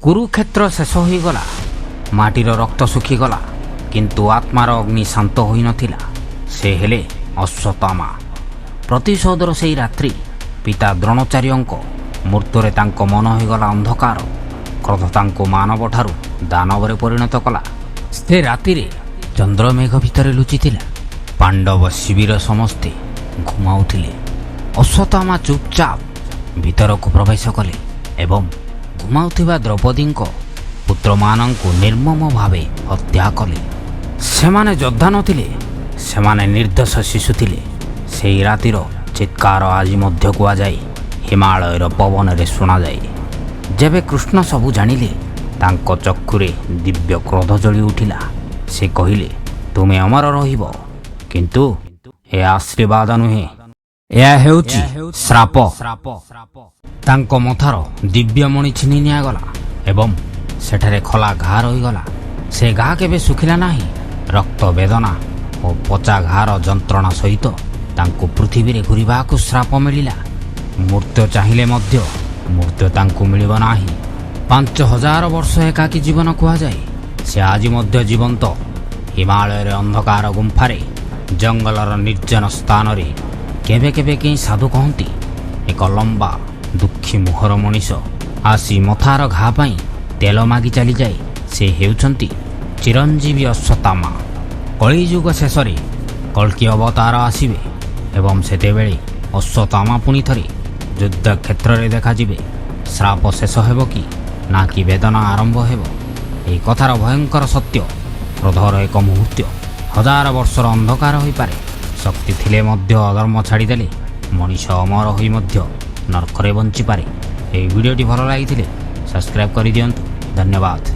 କୁରୁକ୍ଷେତ୍ର ଶେଷ ହୋଇଗଲା, ମାଟିର ରକ୍ତ ଶୁଖିଗଲା, କିନ୍ତୁ ଆତ୍ମାର ଅଗ୍ନି ଶାନ୍ତ ହୋଇନଥିଲା। ସେ ହେଲେ ଅଶ୍ୱତ୍ଥାମା। ପ୍ରତିଶୋଧର ସେଇ ରାତ୍ରି, ପିତା ଦ୍ରୋଣାଚାର୍ଯ୍ୟଙ୍କ ମୃତ୍ୟୁରେ ତାଙ୍କ ମନ ହୋଇଗଲା ଅନ୍ଧକାର। କ୍ରୋଧ ତାଙ୍କୁ ମାନବଠାରୁ ଦାନବରେ ପରିଣତ କଲା। ସେ ରାତିରେ ଚନ୍ଦ୍ରମେଘ ଭିତରେ ଲୁଚିଥିଲା। ପାଣ୍ଡବ ଶିବିର ସମସ୍ତେ ଘୁମାଉଥିଲେ। ଅଶ୍ୱତ୍ଥାମା ଚୁପଚାପ ଭିତରକୁ ପ୍ରବେଶ କଲେ ଏବଂ ଘୁମାଉଥିବା ଦ୍ରୌପଦୀଙ୍କ ପୁତ୍ରମାନଙ୍କୁ ନିର୍ମମ ଭାବେ ହତ୍ୟା କଲେ। ସେମାନେ ଯୋଦ୍ଧା ନଥିଲେ, ସେମାନେ ନିର୍ଦ୍ଦୋଷ ଶିଶୁ ଥିଲେ। ସେଇ ରାତିର ଚିତ୍କାର ଆଜି ମଧ୍ୟ କୁହାଯାଏ, ହିମାଳୟର ପବନରେ ଶୁଣାଯାଏ। ଯେବେ କୃଷ୍ଣ ସବୁ ଜାଣିଲେ, ତାଙ୍କ ଚକ୍ଷୁରେ ଦିବ୍ୟ କ୍ରୋଧ ଜଳି ଉଠିଲା। ସେ କହିଲେ, "ତୁମେ ଅମର ରହିବ, କିନ୍ତୁ ଏ ଆଶୀର୍ବାଦ ନୁହେଁ, ଏହା ହେଉଛି ଶ୍ରାପ।" ତାଙ୍କ ମଥାର ଦିବ୍ୟମଣି ଛିନି ନିଆଗଲା ଏବଂ ସେଠାରେ ଖୋଲା ଘା ରହିଗଲା। ସେ ଘା କେବେ ଶୁଖିଲା ନାହିଁ। ରକ୍ତ, ବେଦନା ଓ ପଚା ଘାର ଯନ୍ତ୍ରଣା ସହିତ ତାଙ୍କୁ ପୃଥିବୀରେ ଘୂରିବାକୁ ଶ୍ରାପ ମିଳିଲା। ମୃତ୍ୟୁ ଚାହିଁଲେ ମଧ୍ୟ ମୃତ୍ୟୁ ତାଙ୍କୁ ମିଳିବ ନାହିଁ। 5000 ବର୍ଷ ଏକାକୀ ଜୀବନ କୁହାଯାଏ। ସେ ଆଜି ମଧ୍ୟ ଜୀବନ୍ତ, ହିମାଳୟରେ ଅନ୍ଧକାର ଗୁମ୍ଫାରେ, ଜଙ୍ଗଲର ନିର୍ଜନ ସ୍ଥାନରେ। କେବେ କେବେ କେହି ସାଧୁ କହନ୍ତି, ଏକ ଲମ୍ବା ଦୁଃଖୀ ମୁହଁର ମଣିଷ ଆସି ମଥାର ଘା ପାଇଁ ତେଲ ମାଗି ଚାଲିଯାଏ। ସେ ହେଉଛନ୍ତି ଚିରଞ୍ଜୀବୀ ଅଶ୍ୱତ୍ଥାମା। କଳିଯୁଗ ଶେଷରେ କଳ୍କି ଅବତାର ଆସିବେ ଏବଂ ସେତେବେଳେ ଅଶ୍ୱତ୍ଥାମା ପୁଣି ଥରେ ଯୁଦ୍ଧ କ୍ଷେତ୍ରରେ ଦେଖାଯିବେ। ଶ୍ରାପ ଶେଷ ହେବ କି ନା କି ବେଦନା ଆରମ୍ଭ ହେବ? ଏହି କଥାର ଭୟଙ୍କର ସତ୍ୟ, କ୍ରୋଧର ଏକ ମୁହୂର୍ତ୍ତ ହଜାର ବର୍ଷର ଅନ୍ଧକାର ହୋଇପାରେ। ଶକ୍ତି ଥିଲେ ମଧ୍ୟ ଅଧର୍ମ ଛାଡ଼ିଦେଲେ ମଣିଷ ଅମର ହୋଇ ମଧ୍ୟ ନର୍କରେ ବଞ୍ଚିପାରେ। ଏହି ଭିଡ଼ିଓଟି ଭଲ ଲାଗିଥିଲେ ସବସ୍କ୍ରାଇବ୍ କରିଦିଅନ୍ତୁ। ଧନ୍ୟବାଦ।